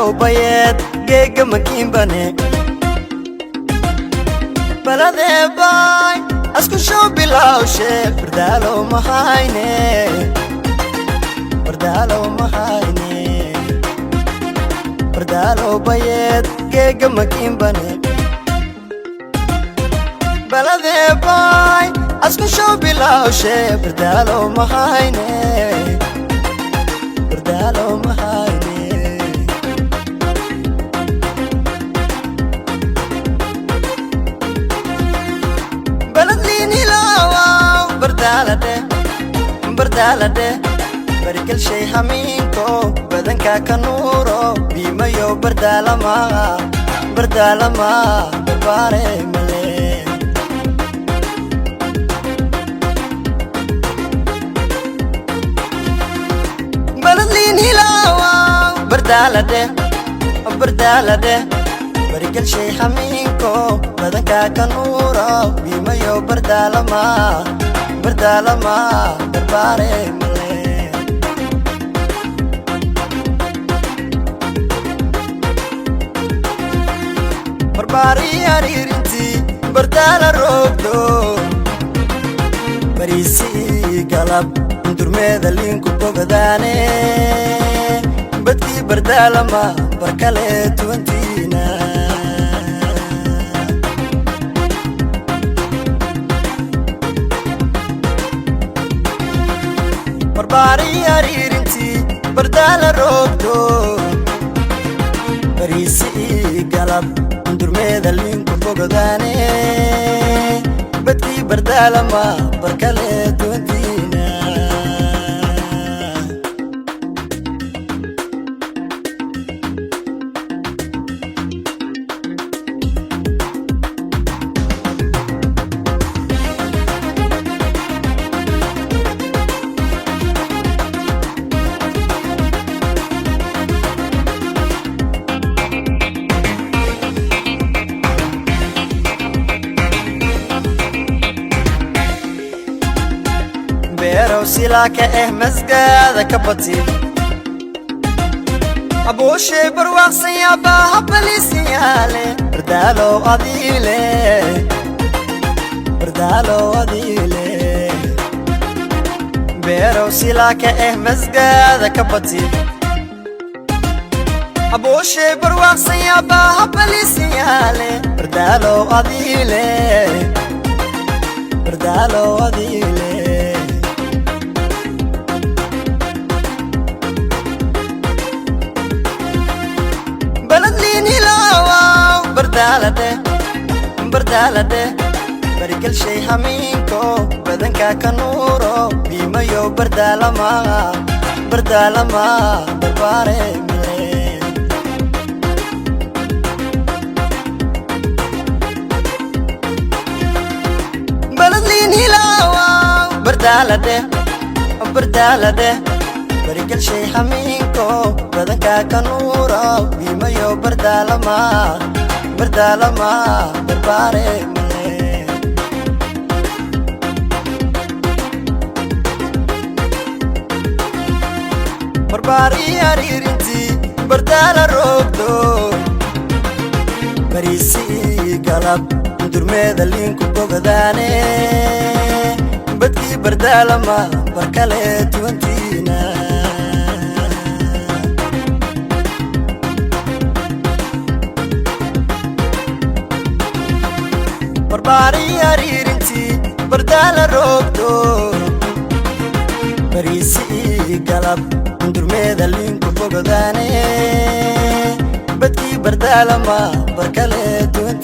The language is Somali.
Bardaalow bayeed geega makiinbane baladee baay asku show bilawshe bardaalow mahayne bardaalow mahayne bardaalow bayeed geega makiinbane baladee baay asku show bilawshe bardaalow mahayne bardaalow mahayne. Baladliinilawaw bardaalade bardaalade barigalshay hamiinko badanka ka nuuro biimayo bardaalama bardaalama barbaare male. Baladliinilawaw bardaalade bardaalade barigalshay hamiinko badanka ka nuuro biimayo bardaalama bardaalama barbaare male. Barbaari ariirintii bardaala roogdo bariisii galab durmeeda liinku bogadaane badkii bardaalama barkale tuwantiina. Barbaari ariirintii bardaala roogdo bariisii galab durmeeda liinku bogadaane badkii bardaalama barkale tuwantiina. Beerow silaa ka eh masgaada ka bati abuushay barwaaqsan yaabaa habaliisiyaale bardaalow adiile bardaalow adiile. Beerow silaa ka eh masgaada ka bati abuushay barwaaqsan yaabaa habaliisiyaale bardaalow adiile bardaalow adiile. Baladliinilawaw bardaalade bardaalade barigalshay hamiinko badanka ka nuuro biimayo bardaalama bardaalama barbaare male. Baladliinilawaw bardaalade bardaalade barigalshay hamiinko badanka ka nuuro biimayo bardaalama bardaalama barbaare male. Barbaari ariirintii bardaala roogdo bariisii galab durmeeda liinku bogadaane badkii bardaalama barkale tuwantiina. Barbaari ariirintii bardaala roogdo bariisii galab durmeeda liinku bogadaane badkii bardaalama barkale tuwantiina.